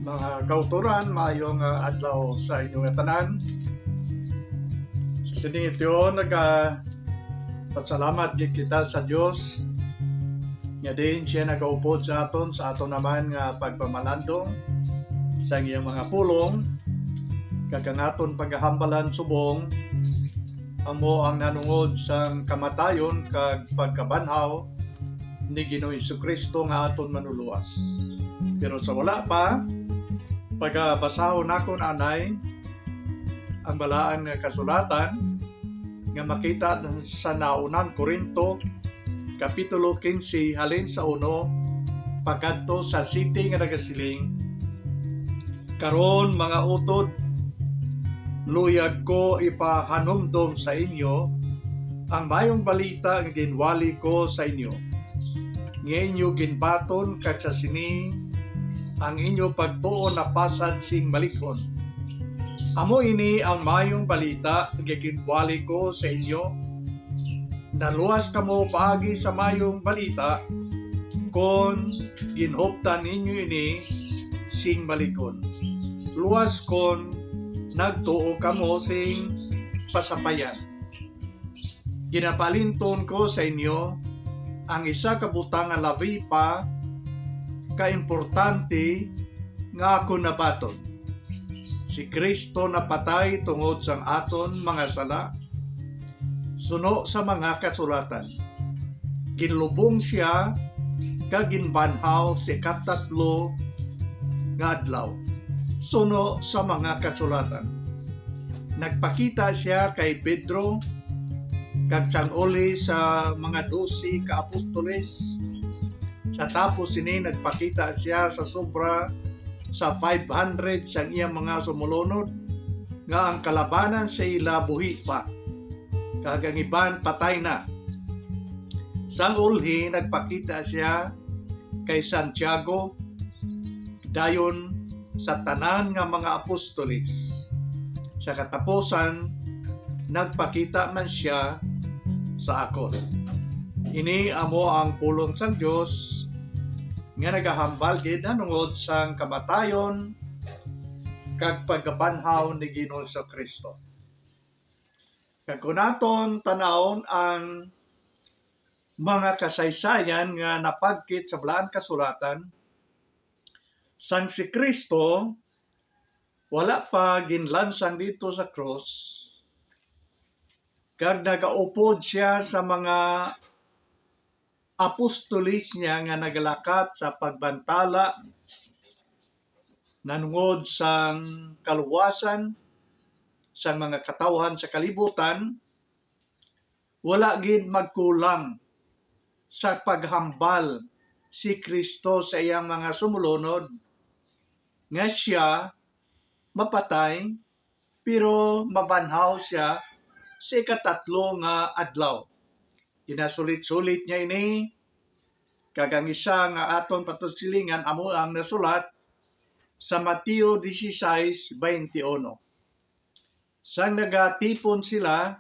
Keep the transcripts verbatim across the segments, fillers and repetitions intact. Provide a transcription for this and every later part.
Mga kauturan, maayong, ah, adlaw sa inyo nga tanan. Sa sining tion, nagapasalamat gid kita sa Dios nga diin siya nagaupod sa aton, sa aton naman nga pagpamalandong sa iyang mga pulong, kag ang aton pagahambalan subong amo ang nanungod sang kamatayon kag pagkabanhaw ni Ginoong Jesu-Cristo nga aton Manlulowas. Pero sa wala pa, pagabasahon naton anay ang balaan nga kasulatan nga makita sa naunang Corinto, Kapitulo quince, halin sa uno pakadto sa siyete, nga nagasiling, "Karon, mga utod, luyag ko ipahanumdom sa inyo ang Maayong Balita nga ginwali ko sa inyo, nga inyo ginbaton, kag sa sini ang inyo pagtuo napasad sing malig-on. Amo ini ang Maayong Balita nga ginwali ko sa inyo. Naluwas kamo paagi sa Maayong Balita kon ginhuptan ninyo ini sing malig-on, luwas kon nagtuo kamo sing pasapayan. Ginapaalinton ko sa inyo ang isa ka butang nga labi pa kaimportante nga akon nabaton: si Cristo napatay tungod sang aton mga sala, suno sa mga kasulatan. Ginlubong sia kag ginbanhaw sa ikatatlo nga adlaw, suno sa mga kasulatan. Nagpakita sia kay Pedro, kag sang uli sa mga dose ka apostoles. Sa tapos sini, nagpakita sia sa sobra sa five hundred sang iyang mga sumulunod, nga ang kalabanan sa ila buhi pa, kag ang iban patay na. Sang ulhi, nagpakita sia kay Santiago, dayon sa tanan nga mga apostoles. Sa katapusan, nagpakita man sia sa akon." Ini amo ang pulong sang Dios nga nagahambal gid nanungod sang kamatayon kag pagkabanhaw ni Ginoong Jesu-Cristo. Kag kung naton tan-awon ang mga kasaysayan nga napagkit sa Balaan Kasulatan, sang si Cristo wala pa ginlansang didto sa krus, kag nagaupod sia sa mga apostoles niya nga nagalakat sa pagbantala nanungod sang kaluwasan sang mga katawhan sa kalibutan, wala gid magkulang sa paghambal si Cristo sa iyang mga sumulunod nga sia mapatay, pero mabanhaw sia sa ikatatlo nga adlaw. Ginasulit-sulit niya ini, kag ang isa nga aton patusilingan amo ang nasulat sa Mateo dieciséis veintiuno. Sang nagatipon sila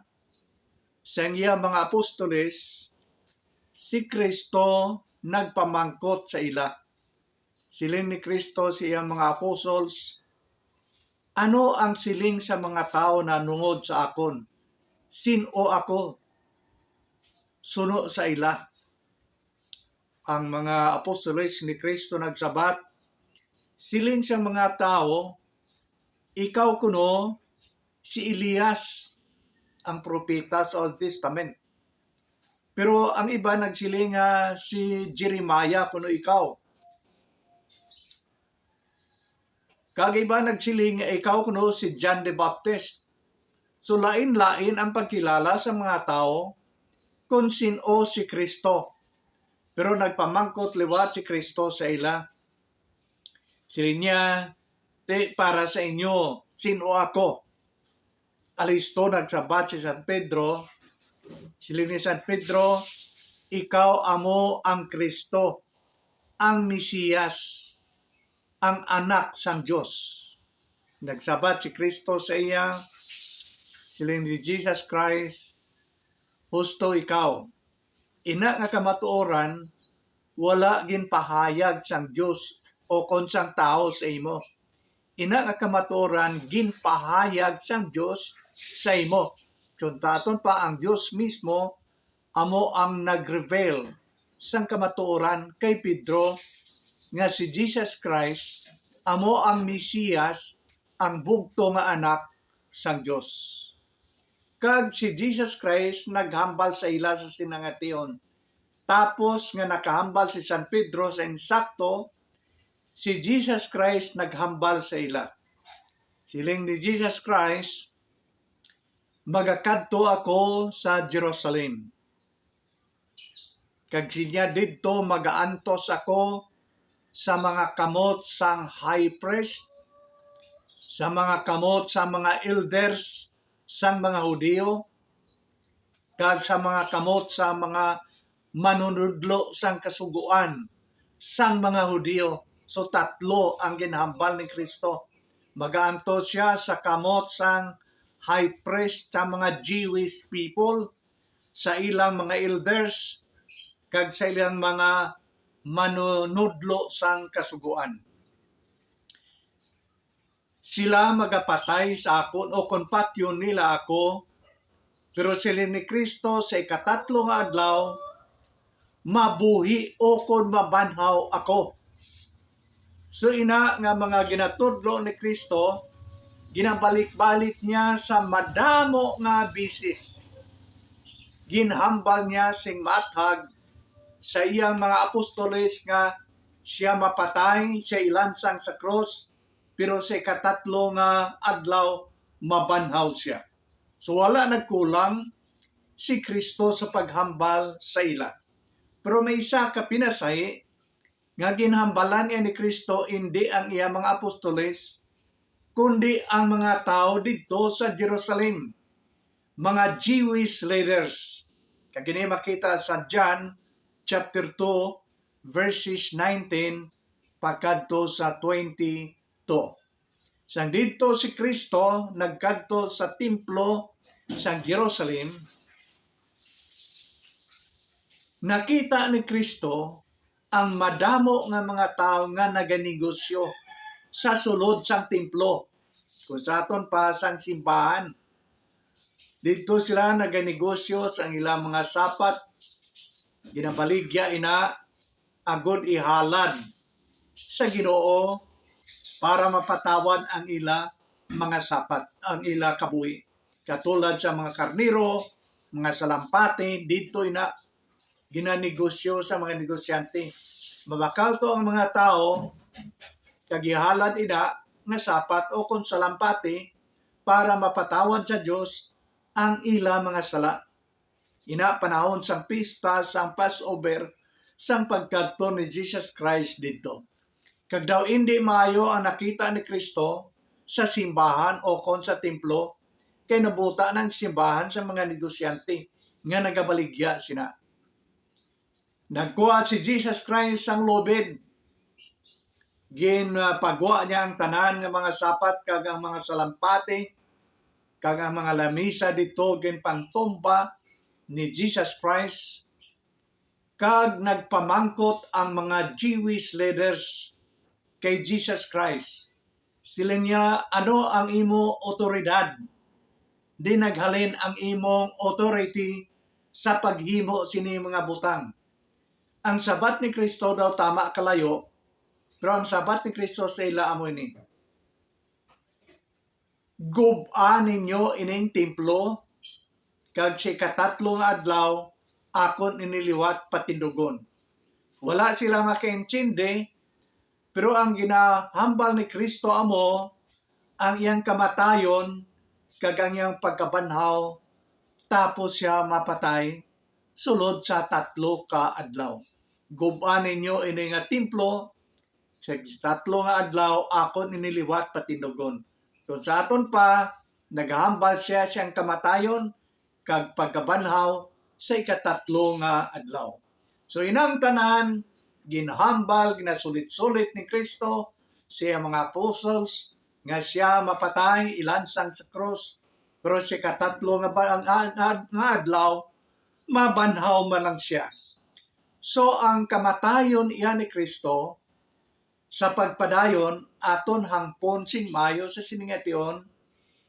sang iya mga apostoles, si Cristo nagpamangkot sa ila. Siling ni Cristo sa iyang mga apostles, "Ano ang siling sa mga tawo nanungod sa akon? Sin-o ako?" Suno sa ila, ang mga apostoles ni Cristo nagsabat, "Siling sang mga tawo, ikaw kuno si Elias, ang propeta sa Old Testament." Pero ang iban nagsiling nga si Jeremiah kuno ikaw. Kag iban nagsiling nga ikaw kuno si John the Baptist. So, lain-lain ang pagkilala sa mga tawo kon sin-o si Cristo. Pero nagpamangkot liwat si Cristo sa ila. Siling niya, "Ti, para sa inyo, sin-o ako?" Alisto nagsabat si San Pedro. Siling ni San Pedro, "Ikaw amo ang Cristo, ang Mesiyas, ang Anak sang Dios." Nagsabat si Cristo sa iya, siling ni Jesus Christ, "Husto ikaw. Ina nga kamatuoran wala ginpahayag sang Dios o kon sang tawo sa imo. Ina nga kamatuoran ginpahayag sang Dios sa imo. Kung sa aton pa, ang Dios mismo amo ang nag-reveal sang kamatuoran kay Pedro nga si Jesus Christ amo ang Mesiyas, ang bugto nga Anak sang Dios. Kag si Jesus Christ naghambal sa ila sa sinangation. Tapos nga nakahambal si San Pedro sa insakto, si Jesus Christ naghambal sa ila. Siling ni Jesus Christ, "Magakadto ako sa Jerusalem, kag sinya didto magaantos ako sa mga kamot sang high priest, sa mga kamot sa mga elders sang mga Hudiyo, kag sa mga kamot sa mga manunudlo sang Kasugoan sang mga Hudiyo." So, tatlo ang ginhambal ni Cristo. Magaantos sia sa kamot sang high priest, sa mga Jewish people, sa ilang mga elders, kag sa ilang mga manunudlo sang Kasugoan. "Sila magapatay sa akon, o kon patyon nila ako, pero," siling ni Cristo, "sa ikatatlo nga adlaw, mabuhi o kon mabanhaw ako." So, ina nga mga ginatudlo ni Cristo, ginabalik-balik niya sa madamo nga bisis. Ginhambal niya sing maathag sa iyang mga apostoles nga siya mapatay, siya ilansang sa krus, pero sa ikatatlo nga adlaw mabanhaw sia. So, wala nagkulang si Cristo sa paghambal sa ila. Pero may isa ka pinasahi nga ginhambalan niya ni Cristo, indi ang iya mga apostoles, kundi ang mga tawo didto sa Jerusalem, mga Jewish leaders. Kag ini makita sa John chapter two, verses nineteen pakadto sa twenty-two. Sang didto si Cristo nagkadto sa templo sa Jerusalem, nakita ni Cristo ang madamo nga mga tawo nga naganegosyo sa sulod sang templo, kung sa aton pa, sang simbahan. Didto sila naganegosyo sang ilang mga sapat, ginabaligya ina agod ihalad sa Ginoo para mapatawad ang ila mga sapat, ang ila kabuhi. Katulad sa mga karnero, mga salampati, didto ina ginanegosyo sa mga negosyante. Mabakal to ang mga tawo, kag ihalad ina nga sapat o kon salampati para mapatawad sa Dios ang ila mga sala. Ina, panahon sang pista sang Passover, sang pagkadto ni Jesus Christ didto. Kag daw indi maayo ang nakita ni Cristo sa simbahan o kon sa templo, kay nabuta na ang simbahan sa mga negosyante nga nagabaligya sina. Nagkuha si Jesus Christ sang lubid. Ginpagwa niya ang tanan nga mga sapat kag ang mga salampati kag ang mga lamisa didto ginpangtumba ni Jesus Christ. Kag nagpamangkot ang mga Jewish leaders kay Jesus Christ. Siling niya, "Ano ang imo awtoridad? Di naghalin ang imong authority sa paghimo sini mga butang?" Ang sabat ni Cristo daw tama kalayo, pero ang sabat ni Cristo sa ila amo ini, "Gub-a ninyo ining templo, kag sa ikatatlo nga adlaw akon ini liwat patindugon." Wala sila makaintindi, pero ang ginahambal ni Cristo amo ang iyang kamatayon kag ang iyang pagkabanhaw, tapos sia mapatay sulod sa tatlo ka adlaw. "Gub-a ninyo ini nga templo, sa tatlo nga adlaw akon ini liwat patindugon." So, sa aton pa, nagahambal sia siyang kamatayon kag pagkabanhaw sa ikatatlo nga adlaw. So, inang tanan, ginhambal, ginasulit-sulit ni Cristo sa iyang mga apostles nga sia mapatay, ilansang sa krus, pero sa ikatatlo nga ba-, nga, nga, nga adlaw, mabanhaw man lang sia. So, ang kamatayon iya ni Cristo, Sa pagpadayon, aton hangpon sing maayo sa sini nga tion,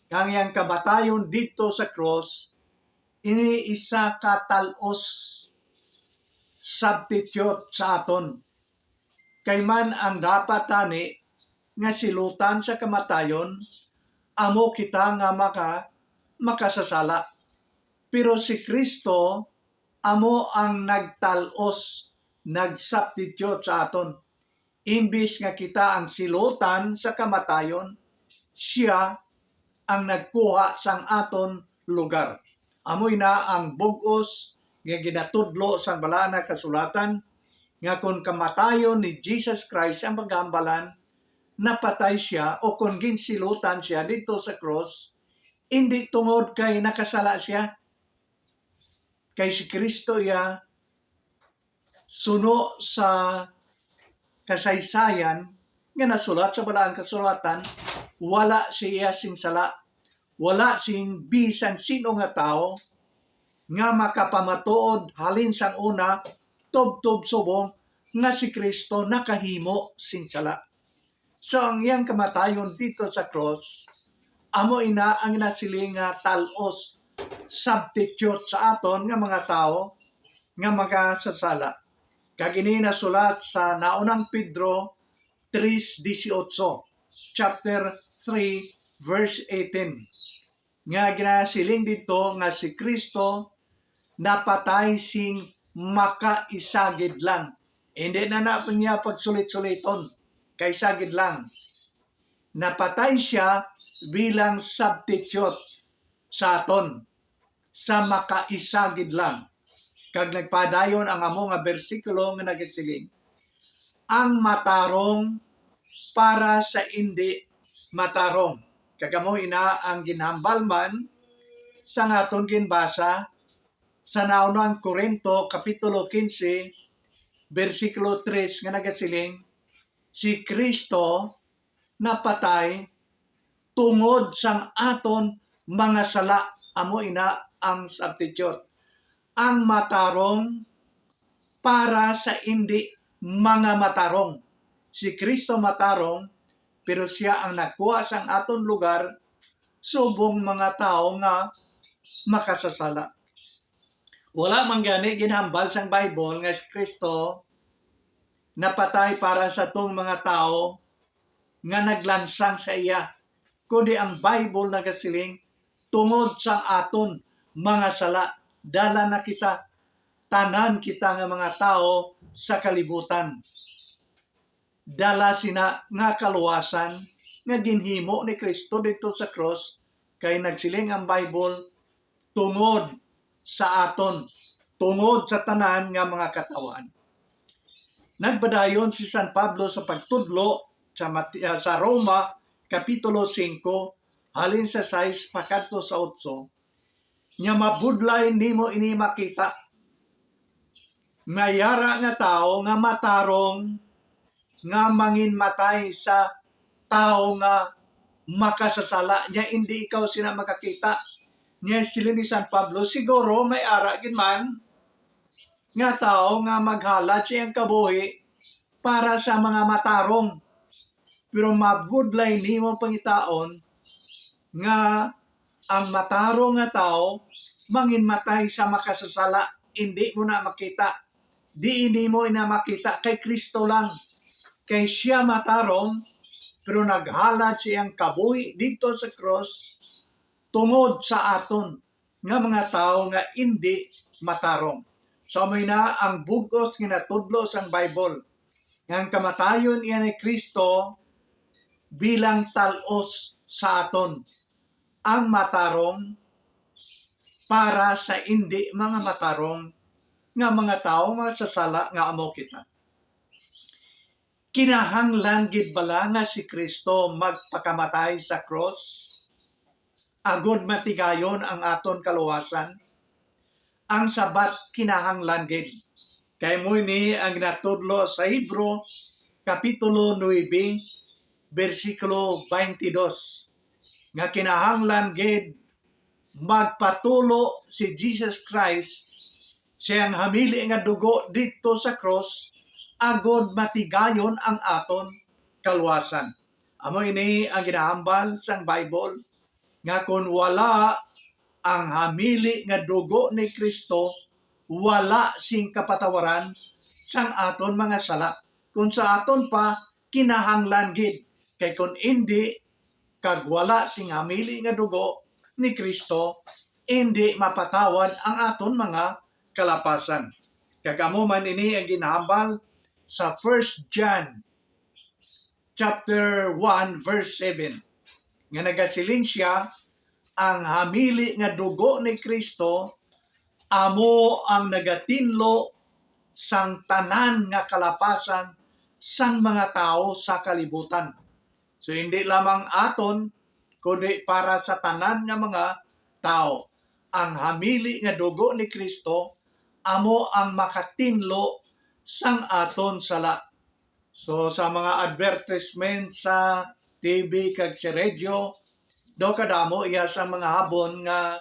ang iyang kamatayon didto sa krus, ini isa ka tal-os, substitute sa aton. Kay man ang dapat tani nga silutan sa kamatayon, amo kita nga maka-, makasasala. Pero si Cristo amo ang nagtal-os, nag-substitute sa aton. Imbis nga kita ang silutan sa kamatayon, siya ang nagkuha sang aton lugar. Amo ina ang bug-os nga ginatudlo sang Balaan nga Kasulatan, nga kon kamatayon ni Jesus Christ ang paghambalan, napatay sia, o kon ginsilutan sia didto sa krus, indi tungod kay nakasala sia, kay si Cristo iya, suno sa kasaysayan nga nasulat sa Balaan Kasulatan, wala siya sing sala, wala sing bisan sino nga tawo nga makapamatuod halin sang una tubtob subong nga si Cristo nakahimo sing sala. So, ang iyang kamatayon didto sa krus, amo ina ang nasiling nga tal-os, substitute sa aton nga mga tawo nga makasasala. Kag ini nasulat sa Naunang Pedro tres dieciocho, chapter three, verse eighteen, nga ginasiling didto nga si Cristo napatay sing makaisa gid lang. Hindi na na niya pagsulit-suliton, kaisa gid lang. Napatay sia bilang substitute sa aton, sa makaisa gid lang. Kag nagpadayon ang amo nga bersikulo nga nagasiling, "Ang matarong para sa indi matarong." Kag amo ina ang ginhambal man sang aton ginbasa sa Naunang Corinto, Kapitulo quince, bersikulo tres, nga nagasiling, "Si Cristo napatay tungod sang aton mga sala." Amo ina ang substitute. Ang matarong para sa indi mga matarong. Si Cristo matarong, pero siya ang nagkuha sang aton lugar subong mga tawo nga makasasala. Wala man gani ginhambal sang Bible nga si Cristo napatay para sa tong mga tawo nga naglansang sa iya, kundi ang Bible nagasiling, "Tungod sa aton mga sala, dala na kita, tanan kita nga mga tawo sa kalibutan." Dala sina nga kaluwasan nga ginhimo ni Cristo didto sa krus, kay nagsiling ang Bible, "Tungod sa aton, tungod sa tanan nga mga katawhan." Nagpadayon si San Pablo sa pagtudlo sa Mati-, ah, sa Roma, Kapitulo singko, halin sa sais pakadto sa otso, nga mabudlay nimo ini makita, nga yara nga tawo nga matarong nga manginmatay sa tawo nga makasasala, niya indi ikaw sina makakita. Niya siling ni San Pablo, siguro may ara gid man nga tawo nga maghalad sa iyang kabuhi para sa mga matarong. Pero mabudlay nimo pangitaon nga ang matarong nga tawo manginmatay sa makasasala, indi mo na makita. Di nimo ina makita kay Cristo lang. Kay siya matarong, pero naghalad sa iyang kabuhi didto sa krus tungod sa aton nga mga tawo nga indi matarong. So, amo na ang bug-os nga natudlo sang Bible, nga ang kamatayon iya ni Cristo bilang tal-os sa aton, ang matarong para sa indi mga matarong nga mga tawo, mga sasala nga amo kita. Kinahanglan gid bala nga si Cristo magpakamatay sa krus agod matigayon ang aton kaluwasan? Ang sabat, kinahanglan gid. Kay amo ini ang ginatudlo sa Hebreo, Kapitulo nuebe, bersikulo twenty-dos, nga kinahanglan gid magpatulo si Jesus Christ sa iyang hamili nga dugo didto sa krus, agod matigayon ang aton kaluwasan. Amo ini ang ginahambal sang Bible, nga kon wala ang hamili nga dugo ni Cristo, wala sing kapatawaran sang aton mga sala. Kung sa aton pa, kinahanglan gid, kay kon indi, kag wala sing hamili nga dugo ni Cristo, indi mapatawad ang aton mga kalapasan. Kag amo man ini ang ginahambal sa First John chapter one, verse seven, nga nagasiling sia, "Ang hamili nga dugo ni Cristo amo ang nagatinlo sang tanan nga kalapasan sang mga tawo sa kalibutan." So, hindi lamang aton, kundi para sa tanan nga mga tawo. Ang hamili nga dugo ni Cristo amo ang makatinlo sang aton sala. So, sa mga advertisement sa T V kag sa radyo, daw kadamo iya sa mga habon nga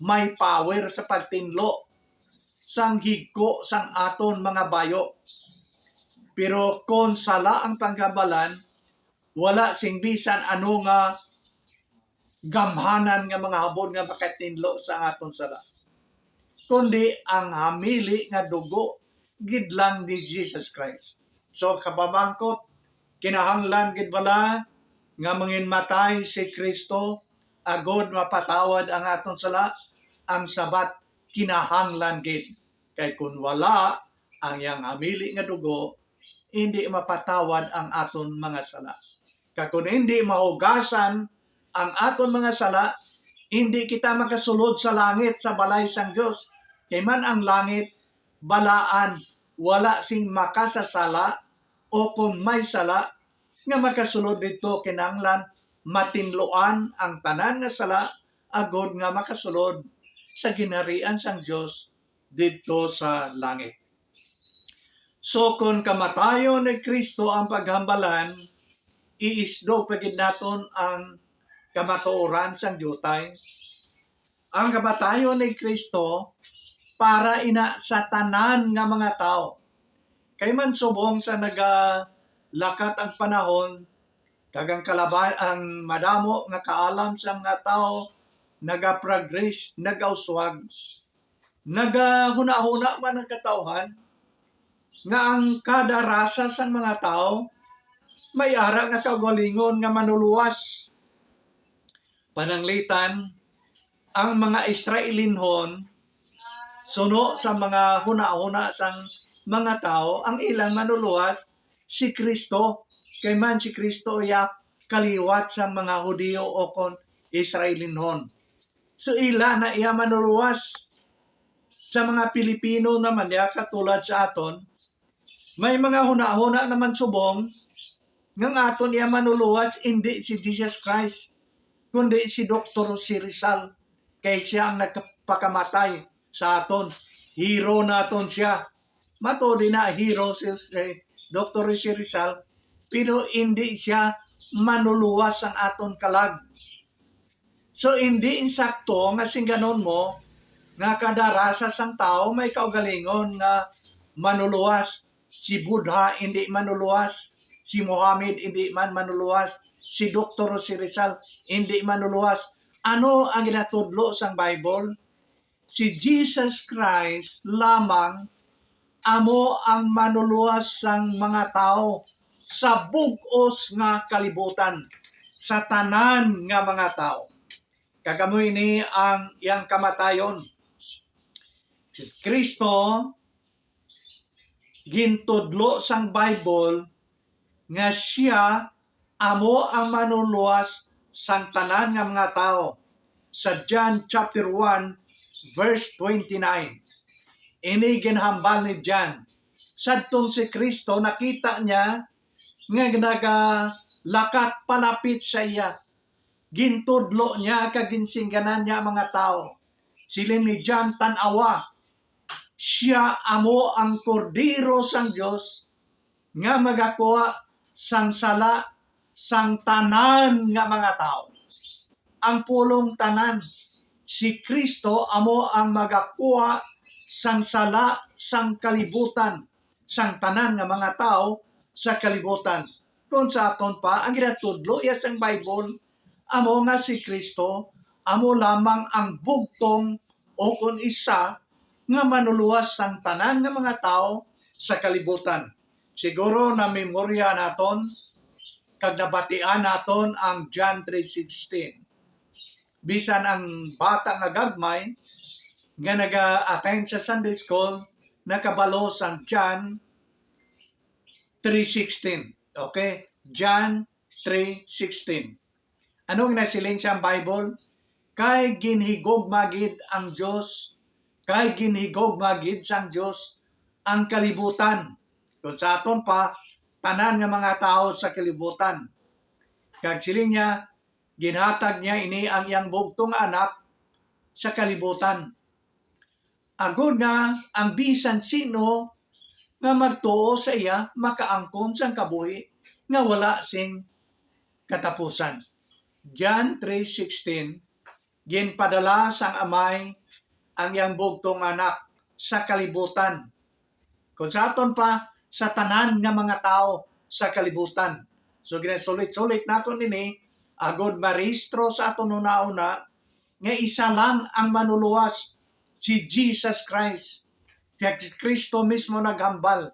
may power sa pagtinlo sang higko sang aton mga bayo. Pero kon sala ang panggabalan, wala sing bisan ano nga gamhanan nga mga habon nga makatinlo sa aton sala, kundi ang hamili nga dugo gid lang ni Jesus Christ. So, kapamangkot, kinahanglan gid bala nga manginmatay si Cristo agod mapatawad ang aton sala? Ang sabat, kinahanglan gid, kay kun wala ang iyang hamili nga dugo, hindi mapatawad ang aton mga sala. Kag kun hindi mahugasan ang aton mga sala, hindi kita makasulod sa langit, sa balay sang Dios. Kay man ang langit balaan, wala sing makasasala, o kon may sala nga makasulod didto, kinahanglan matinluan ang tanan nga sala agod nga makasulod sa ginharian sang Dios didto sa langit. So, kon kamatayon ni Cristo ang paghambalan, iisdo pa gid naton ang kamatuoran sang diutay. Ang kamatayon ni Cristo para ina sa tanan nga mga tawo. Kay man subong sa nagalakat ang panahon, kag ang kalaba-, ang madamo nga kaalam sa mga tawo nagaprogress, nagauswag, nagahunahuna man ang katawhan nga ang kada rasa sang mga tawo may ara nga kaugalingon nga manuluwas. Pananglitan, ang mga Israelinhon, suno sa mga hunahuna sang mga tawo, ang ilang manuluwas si Cristo, kay man si Cristo iya kaliwat sang mga Hudiyo o kon Israelinhon. So, ila na iya manuluwas. Sa mga Pilipino naman niya, katulad sa aton, may mga hunahuna naman subong nga ang aton iya manuluwas indi si Jesus Christ, kundi si Doktor Jose Rizal, kay siya ang nagpakamatay sa aton. Hero naton siya. Matuod na hero si, si Doktor Jose Rizal, pero indi siya manuluwas sang aton kalag. So, indi insakto nga singganon mo nga kada rasa sang tawo may kaugalingon nga manuluwas. Si Buddha indi manuluwas, si Mohammed indi man manuluwas, si Doktor Jose Rizal indi manuluwas. Ano ang ginatudlo sang Bible? Si Jesus Christ lamang amo ang manuluwas sang mga tawo sa bug-os nga kalibutan, sa tanan nga mga tawo. Kag amo ini ang iyang kamatayon. Si Cristo, gintudlo sang Bible nga siya amo ang manuluwas sang tanan nga mga tawo, sa John chapter one, verse twenty-nine. Ini ginhambal ni John. Sadtong si Cristo, nakita niya nga nagalakat palapit sa iya. Gintudlo niya kag ginsingganan niya ang mga tawo. Siling ni John, "Tan-awa, sia amo ang Kordero sang Dios nga magakuha sang sala sang tanan nga mga tawo." Ang pulong tanan, si Cristo amo ang magakuha sang sala sang kalibutan, sang tanan nga mga tawo sa kalibutan. Kon sa aton pa, ang ginatudlo iya sang Bible amo nga si Cristo amo lamang ang bugtong o kon isa nga manuluwas sang tanan nga mga tawo sa kalibutan. Siguro namemorya naton kag nabatian naton ang John three sixteen. Bisan ang bata nga gagmay nga naga-attend sa Sunday school nakabalo sang John three sixteen. Okay? John three sixteen. Ano nga nasiling sa Bible? Kay ginhigugma gid ang Dios, kay ginhigugma gid sang Dios ang kalibutan. Kung sa aton pa, tanan nga mga tawo sa kalibutan. Kag siling niya, ginhatag niya ini ang iyang bugtong nga anak sa kalibutan, agod nga ang bisan sino nga magtuo sa iya makaangkon sang kabuhi nga wala sing katapusan. John three sixteen, ginpadala sang Amay ang iyang bugtong nga anak sa kalibutan. Kung sa aton pa, sa tanan nga mga tawo sa kalibutan. So, ginasulit-sulit naton ini agod marehistro sa aton hunahuna nga isa lang ang manuluwas, si Jesus Christ. Kay si Cristo mismo naghambal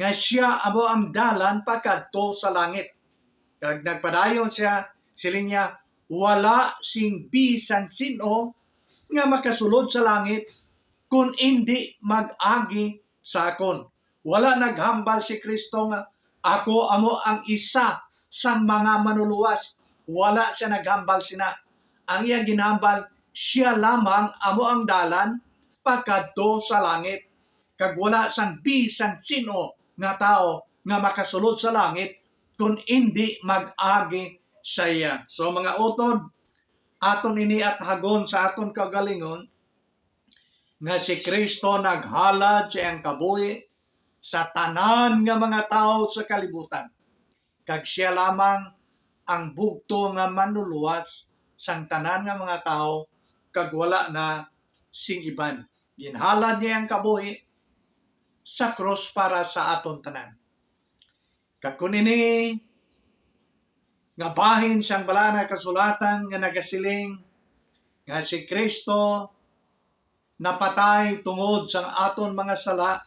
nga siya amo ang dalan pakadto sa langit. Kag nagpadayon siya, siling niya, "Wala sing bisan sin-o nga makasulod sa langit kon indi mag-agi sa akon." Wala naghambal si Cristo nga, "Ako amo ang isa sang mga manuluwas." Wala siya naghambal sina. Ang iya ginhambal, siya lamang amo ang dalan pakadto sa langit, kag wala sang bisan sin-o nga tawo nga makasulod sa langit kon indi mag-agi sa iya. So, mga utod, aton ini athagon sa aton kaugalingon, nga si Cristo naghalad sa iyang kabuhi sa tanan nga mga tawo sa kalibutan, kag siya lamang ang bugtong nga manuluwas sang tanan nga mga tawo, kag wala na sing iban. Ginhalad niya ang kabuhi sa krus para sa aton tanan. Kag kun ini nga bahin sang Balaan nga Kasulatan nga nagasiling nga si Cristo napatay tungod sang aton mga sala,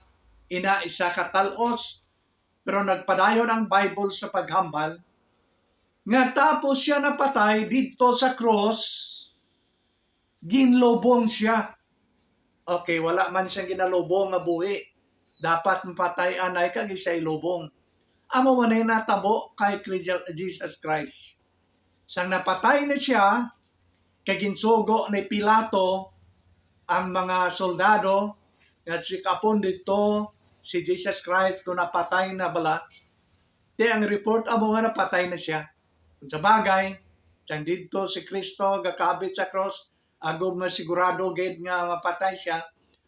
ina isa ka tal-os, pero nagpadayon ang Bible sa paghambal nga tapos siya napatay didto sa krus, ginlubong siya. Okay, wala man siyang ginalubong nga buhi. Dapat mapatay anay kag isa ilubong. Amo man ang natabo kay Cri-, Jesus Christ. Sang napatay na siya, kay ginsugo ni Pilato ang mga soldado nga check-upon didto si Jesus Christ kung napatay na bala. Ti ang report amo nga napatay na siya. Kung sa bagay, sang didto si Cristo gakabit sa krus, agod masigurado gid nga mapatay siya,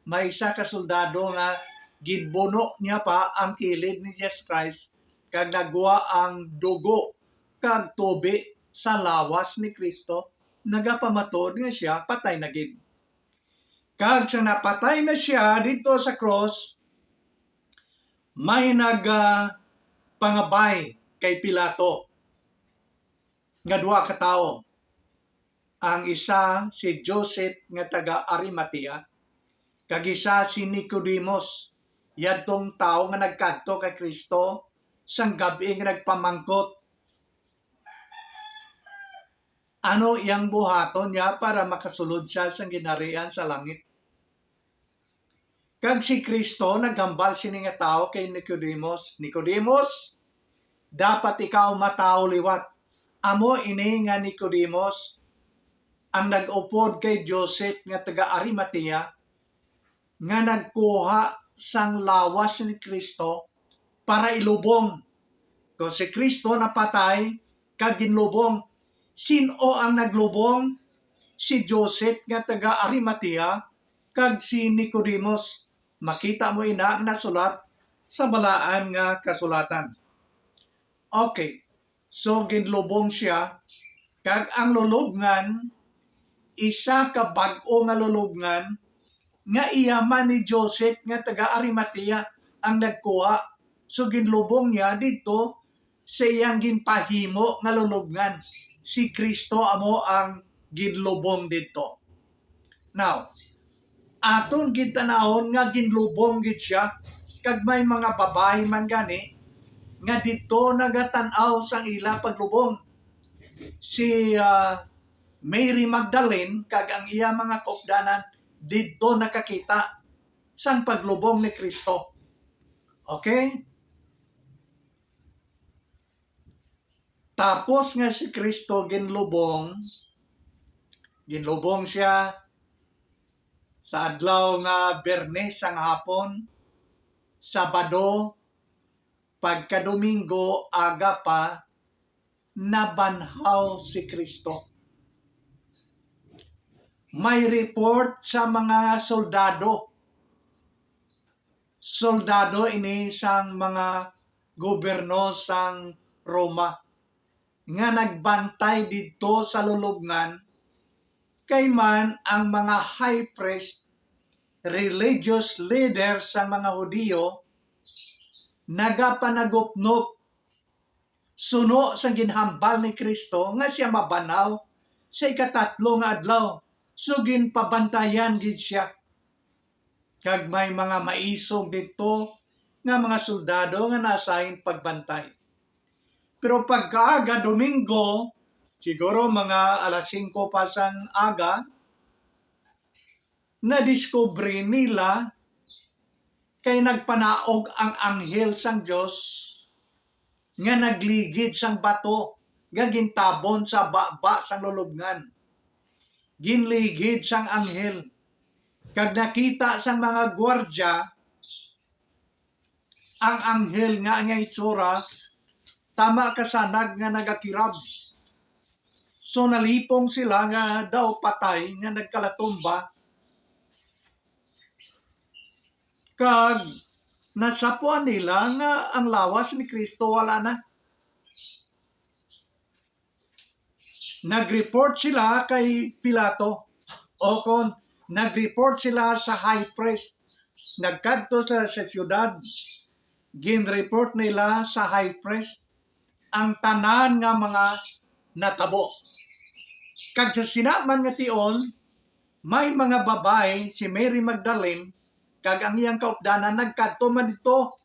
may isa ka soldado nga ginbuno niya pa ang kilid ni Jesus Christ, kag nagwa ang dugo kag tubi sa lawas ni Cristo, nagapamatuod nga siya patay na gid. Kag sa napatay na siya didto sa krus, may nagpangabay kay Pilato nga duha ka tawo. Ang isa si Joseph nga taga Arimatea, kag isa si Nicodemus, yadtong tawo nga nagkadto kay Cristo sang gab-i nga nagpamangkot, ano iyang buhaton niya para makasulod siya sang ginharian sa langit. Kag si Cristo naghambal sini nga tawo kay Nicodemus, "Nicodemus, dapat ikaw matawo liwat." Amo ini nga Nicodemus ang nag-upod kay Joseph nga taga Arimatea, nga nagkuha sang lawas ni Cristo para ilubong. Kon si Cristo napatay kag ginlubong, sin-o ang naglubong? Si Joseph nga taga Arimatea kag si Nicodemus. Makita mo ina ang nasulat sa Balaan nga Kasulatan. Okay. So, ginlubong siya, kag ang lulubngan, isa ka bag-o nga lulubngan, nga iya man ni Joseph nga taga Arimatea ang nagkuha. So, ginlubong niya didto sa iyang ginpahimo nga lulubngan. Si Cristo amo ang ginlubong didto. Now, aton gid tan-awon nga ginlubong gid sia, kag may mga babayi man gani nga didto nagatan-aw sang ila paglubong. Si, ah, Mary Magdalene kag ang iya mga kaupdanan didto nakakita sang paglubong ni Cristo. Okay? Tapos nga si Cristo ginlubong, ginlubong sia sa adlaw nga Biyernes sang hapon, Sabado, pagka-Domingo aga pa, nabanhaw si Cristo. May report sa mga soldado. Soldado ini sang mga gobyerno sang Roma nga nagbantay didto sa lulubngan, kay man ang mga high priest, religious leaders sang mga Hudiyo, nagapanagupnop suno sang ginhambal ni Cristo nga sia mabanhaw sa ikatatlo nga adlaw. So, ginpabantayan gid sia. Kag may mga maisog didto nga mga soldado nga naasahin pagbantay. Pero pagkaaga Domingo, siguro mga alas singko pa sang aga, nadiskubre nila kay nagpanaog ang anghel sang Dios nga nagligid sang bato nga gintabon sa baba sang lulubngan. Ginligid sang anghel, kag nakita sang mga gwardya ang anghel nga ang itsura tama kasanag nga nagakirab. So, nalipong sila nga daw patay nga nagkalatumba. Kag nasapuan nila nga ang lawas ni Cristo wala na. Nag-report sila kay Pilato, o kon nag-report sila sa high priest. Nagkadto sila sa siyudad, gin-report nila sa high priest ang tanan nga mga natabo. Kag sa sina man nga tion, may mga babayi, si Mary Magdalene kag ang iyang kaupdanan, nagkadto man didto,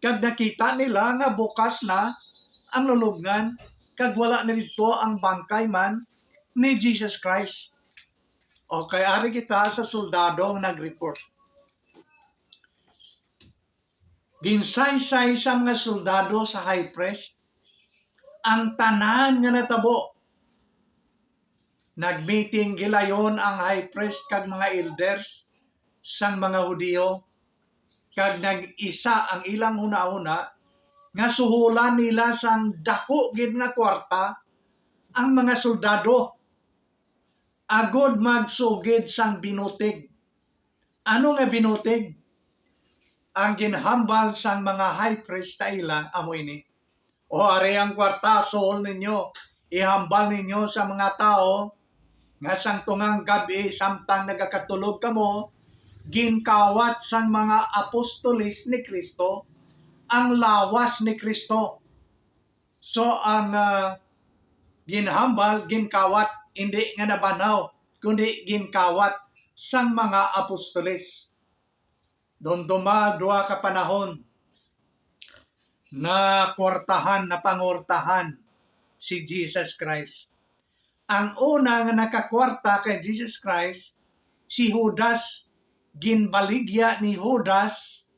kag nakita nila nga bukas na ang lulubngan, kag wala na didto ang bangkay man ni Jesus Christ. Okay, ari kita sa soldado nga nag-report. Ginsaysay sa mga soldado sa high priest ang tanan nga natabo. Nagmeeting gilayon ang high priest kag mga elders sang mga Hudiyo, kag nag-isa ang ilang hunahuna nga suholan nila sang daku gid nga kwarta ang mga soldado, agod magsugid sang binutig. Ano nga binutig? Ang ginhambal sang mga high priest sa ila amo ini: "O, ari ang kwarta, suhol ninyo, ihambal ninyo sa mga tawo nga sang tungang gab-i, samtang nagakatulog kamo, ginkawat sang mga apostoles ni Cristo ang lawas ni Cristo." So, ang, ah, ginhambal, ginkawat, indi nga nabanhaw, kundi ginkawat sang mga apostoles. Dumduma duha ka panahon, nakwartahan, napangwartahan si Jesus Christ. Ang una nga nakakwarta kay Jesus Christ, si Judas. Ginbaligya ni Judas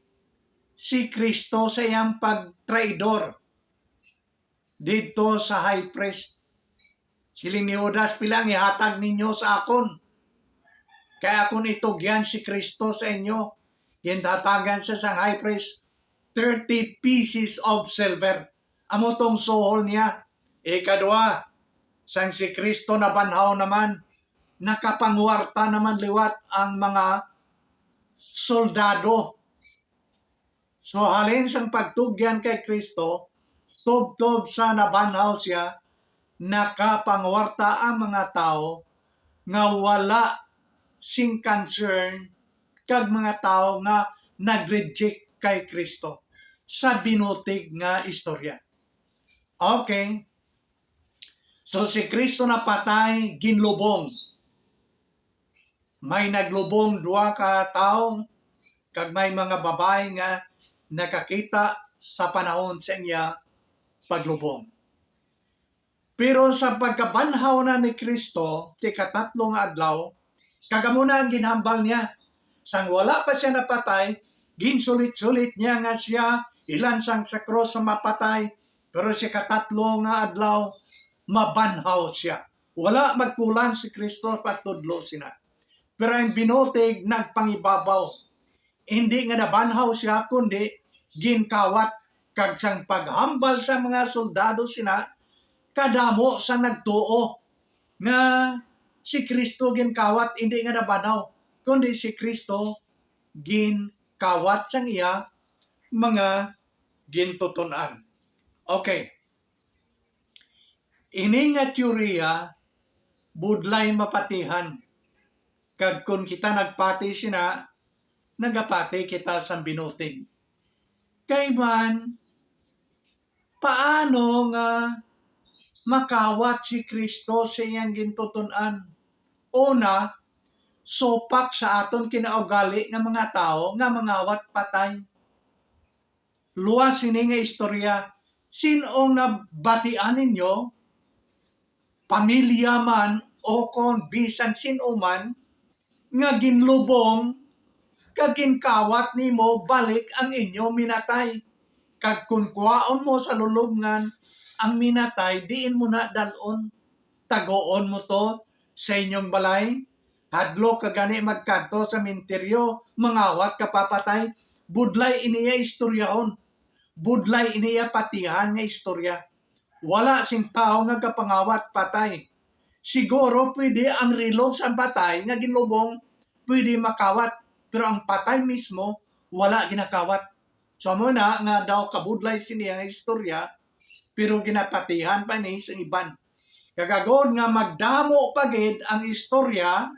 si Cristo sa iyang pagtraidor didto sa high priest. Siling ni Judas, "Pila ang ihatag ninyo sa akon? Kay akon itugyan si Cristo sa inyo." Ginhatagan siya sang high priest thirty pieces of silver. Amo tong suhol niya. Ikadua, sang si Cristo nabanhaw naman, nakapangwarta naman liwat ang mga soldado. So, halin sang pagtugyan kay Cristo, tubtob sa nabanhaw siya, nakapangwarta ang mga tawo nga wala sing concern kag mga tawo nga nag-reject kay Cristo sa binutig nga istorya. Okay. So, si Cristo napatay, ginlubong. May naglubong duha ka tawo, kag may mga babayi nga nakakita sa panahon sa iya paglubong. Pero sa pagkabanhaw na ni Cristo, sa ikatatlo nga adlaw, kag amo na ang ginhambal niya. Sang wala pa sia napatay, ginsulit-sulit niya nga sia ilansang sa krus sa mapatay, pero sa ikatatlo nga adlaw, mabanhaw sia. Wala magkulang si Cristo patudlo sina. Pero ang binutig nagpangibabaw. Indi nga nabanhaw sia, kundi ginkawat, kag sang paghambal sa mga soldado sina, kadamo sa nagtuo nga si Cristo ginkawat, indi nga nabanhaw, kundi si Cristo ginkawat sang iya mga gintuton-an. Okay. Ini nga teorya budlay mapatihan, kag kon kita nagpati sina, nagapati kita sang binutig. Kay man, paano nga makawat si Cristo sa iyang gintuton-an? Una, supak sa aton kinaugali nga mga tawo nga mangawat patay. Luwas sini nga istorya. Sin-o ang nabatian ninyo, pamilya man o kon bisan sin-o man, nga ginlubong kag ginkawat nimo balik ang inyo minatay? Kag kon kuhaon mo sa lulobngan ang minatay, diin mo na dal-on? Tagoon mo to sa inyong balay? Hadlok ka gani magkadto sa minteryo, mangawat ka papatay? Budlay iniya istoryahon. Budlay iniya patihan nga istorya. Wala sing tawo nga gapangawat patay. Siguro pwede ang relo sang patay nga ginlubong pwede makawat, pero ang patay mismo wala ginakawat. So, amo na nga daw kabudlay sini nga istorya, pero ginapatihan pa ni sa iban. Kag agod nga magdamo pa gid ang istorya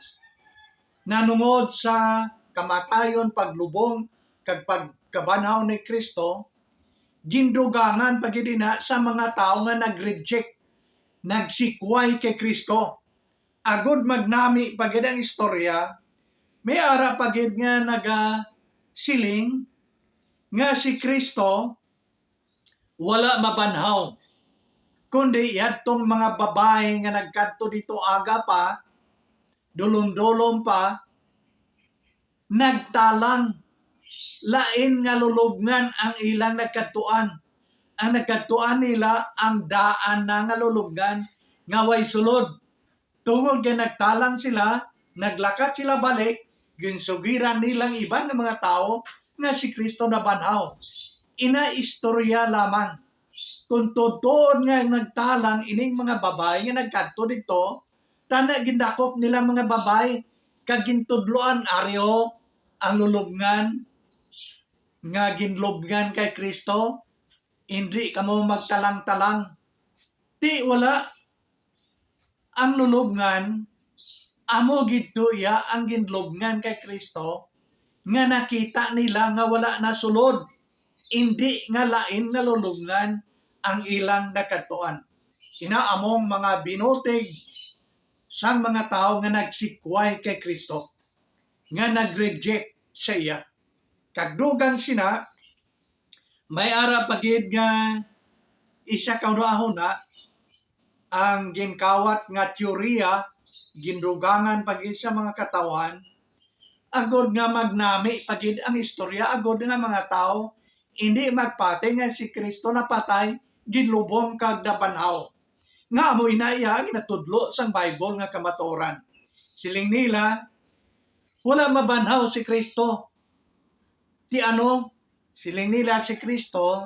nanungod sa kamatayon, paglubong, kag pagkabanhaw ni Cristo, gindugangan pa gid ina sa mga tawo nga nag-reject, nagsikway kay Cristo. Agod magnami pa gid ang istorya, may ara pa gid nga nagasiling nga si Cristo wala mabanhaw, kundi yadtong mga babayi nga nagkadto didto aga pa, dulom-dulom pa, nagtalang. Lain nga lulubngan ang ilang nagkadtuan. Ang nagkadtuan nila ang daan na nga lulubngan nga way sulod. Tungod kay nagtalang sila, naglakat sila balik, ginsugiran nilang iban nga mga tawo nga si Cristo nabanhaw. Ina istorya lamang. Kung tuod-tuod nga nagtalang ining mga babayi nga nagkadto didto, tana gindakop nila mga babayi kag gintudloan, ari ho ang lulubngan nga ginlubngan kay Cristo, indi kamo magtalang-talang. Ti wala. Ang lulubngan, amo gid to iya ang ginlubngan kay Cristo, nga nakita nila nga wala na sulod, indi nga lain nga lulubngan ang ilang nakadtuan. Ina among mga binutig sang mga tawo nga nagsikway kay Cristo, nga nag-reject sa iya. Kag dugang sina, may ara pa gid nga isa ka hunahuna ang ginkawat nga teorya, gindugangan pa gid sa mga katawhan, agod nga magnami pa gid ang istorya, agod nga mga tawo indi magpati nga si Cristo napatay, ginlubong kag nabanhaw. Nga amo ina iya ginatudlo sang Bible nga kamatuoran. Siling nila, wala mabanhaw si Cristo. Ti ano? Siling nila si Cristo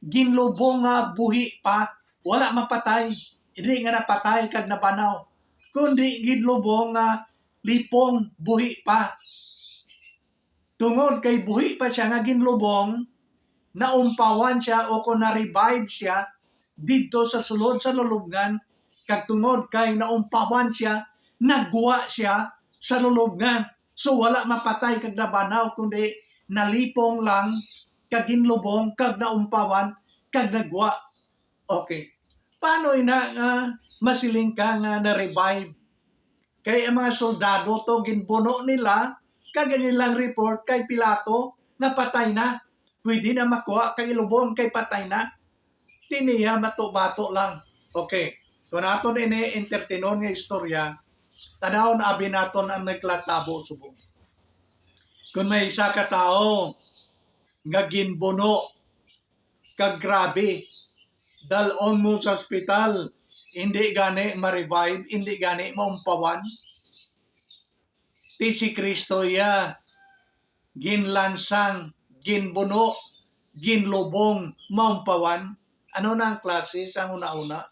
ginlubong nga buhi pa, wala mapatay, indi nga napatay kag nabanhaw, kundi ginlubong nga lipong buhi pa. Tungod kay buhi pa sia nga ginlubong, naumpawan sia o kon na-revive sia didto sa sulod sa lulubngan, kag tungod kay naumpawan sia, nagwa sia sa lulubngan. So, wala mapatay kag nabanhaw, kundi nalipong lang, kag ginlubong, kag naumpawan, kag nagwa. Okay. Paano ina nga masiling ka nga na-revive? Kay ang mga soldado to, ginbuno nila, kag ang ilang report kay Pilato nga patay na. Pwede na makuha kag ilubong kay patay na. Di niya bato-bato lang. Okay. Kung aton ini entertainon nga istorya, tanawon abi naton ang naglatabo subong. Kung may isa ka tawo nga ginbuno kag grabe, dal-on mo sa ospital, hindi gani ma-revive, hindi gani maumpawan. Ti si Cristo iya ginlansang, ginbuno, ginlubong, maumpawan. Ano na ang klase sang una-una?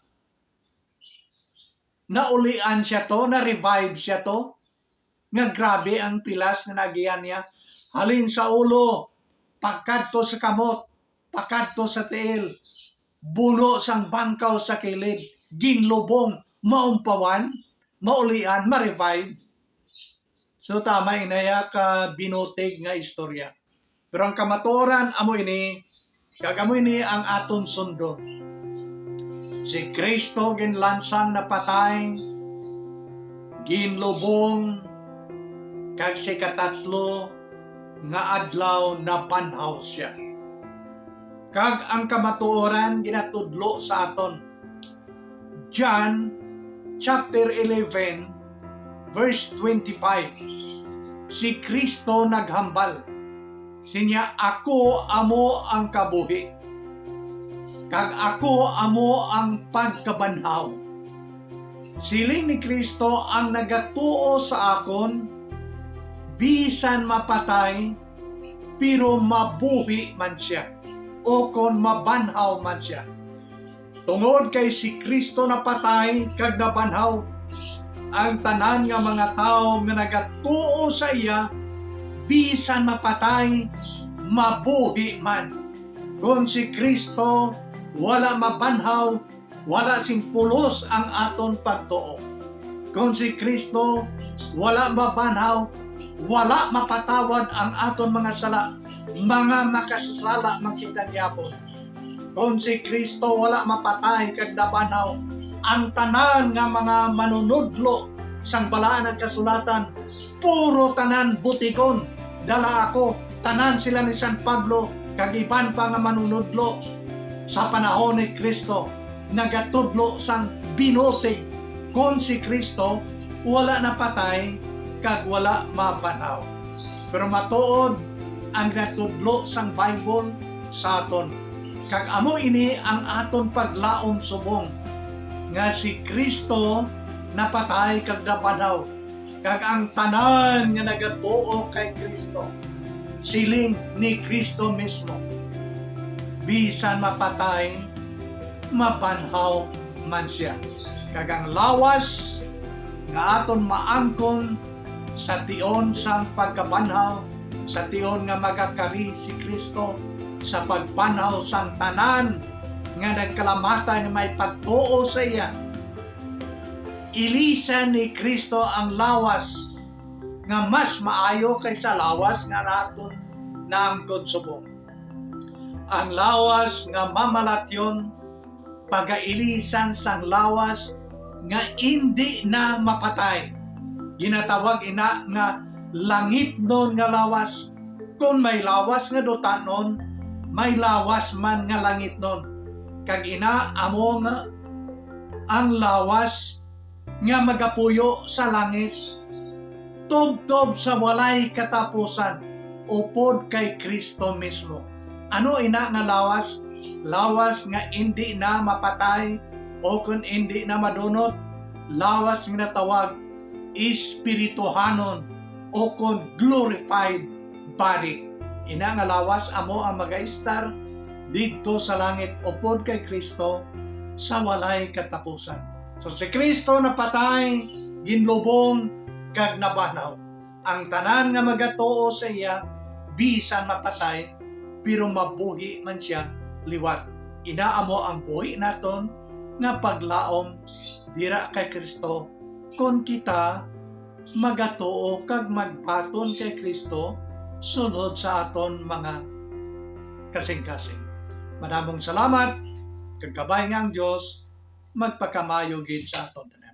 Naulian siya to, na-revive siya to, nga grabe ang pilas nga naagihan niya. Halin sa ulo, pakadto sa kamot, pakadto sa tiil, buno sang bangkaw sa kilid, ginlubong, maumpawan, maulian, ma-revive. So, tama inaya ka binutig nga istorya. Pero ang kamatuoran amo ini, kag amo ini ang aton sundon. Si Cristo ginlansang napatay, ginlubong, kag sa ikatatlo nga adlaw nabanhaw siya. Kag ang kamatuoran ginatudlo sa aton. John chapter eleven, verse twenty-five. Si Cristo naghambal, sinya, "Ako amo ang kabuhi, kag ako amo ang pagkabanhaw." Siling ni Cristo, "Ang nagatuo sa akon, bisan mapatay, pero mabuhi man sia, ukon mabanhaw man sia." Tungod kay si Cristo napatay kag nabanhaw, ang tanan nga mga tawo nga nagatuo sa iya, bisan mapatay, mabuhi man. Kon si Cristo wala mabanhaw, wala sing pulos ang aton pagtuo. Kon si Cristo wala mabanhaw, wala mapatawad ang aton mga sala, mga makasasala man kita gihapon. Kon si Cristo wala mapatay kag nabanhaw, ang tanan nga mga manunudlo sang Balaan nga Kasulatan, puro tanan butigon. Dala ako, tanan sila ni San Pablo kag iban pa nga manunudlo sa panahon ni Cristo nagatudlo sang binutig kon si Cristo wala napatay kag wala mabanhaw. Pero matuod ang ginatudlo sang Bible sa aton, kag amo ini ang aton paglaom subong nga si Cristo napatay kag nabanhaw, kag ang tanan nga nagatuo kay Cristo, siling ni Cristo mismo, bisan mapatay, mabanhaw man sia. Kag ang lawas nga aton maangkon sa tion sang pagkabanhaw, sa tion nga magakari si Cristo, sa pagbanhaw sang tanan nga nagkalamatan nga may pagtuo sa iya, ilisan ni Cristo ang lawas nga mas maayo kaysa lawas nga naton naangkon subong. Ang lawas nga mamalatyon, pagailisan sang lawas nga indi na mapatay. Ginatawag ina nga langitnon nga lawas. Kon may lawas nga dutanon, may lawas man nga langitnon. Kag ina amo nga ang lawas nga magapuyo sa langit, tubtob sa walay katapusan, upod kay Cristo mismo. Ano ina nga lawas? Lawas nga indi na mapatay, o kon indi na madunot, lawas nga natawag espirituhanon, o kon glorified body. Ina nga lawas amo ang magaistar didto sa langit upod kay Cristo sa walay katapusan. So, si Cristo napatay, ginlubong, kag nabanhaw. Ang tanan nga magatuo sa iya, bisan mapatay, pero mabuhi man sia liwat. Ina amo ang buhi naton nga paglaom dira kay Cristo, kon kita magatuo kag magbaton kay Cristo sulod sa aton mga kasingkasing. Madamong salamat. kag kabay nga ang Dios magpakamaayo gid sa aton tanan.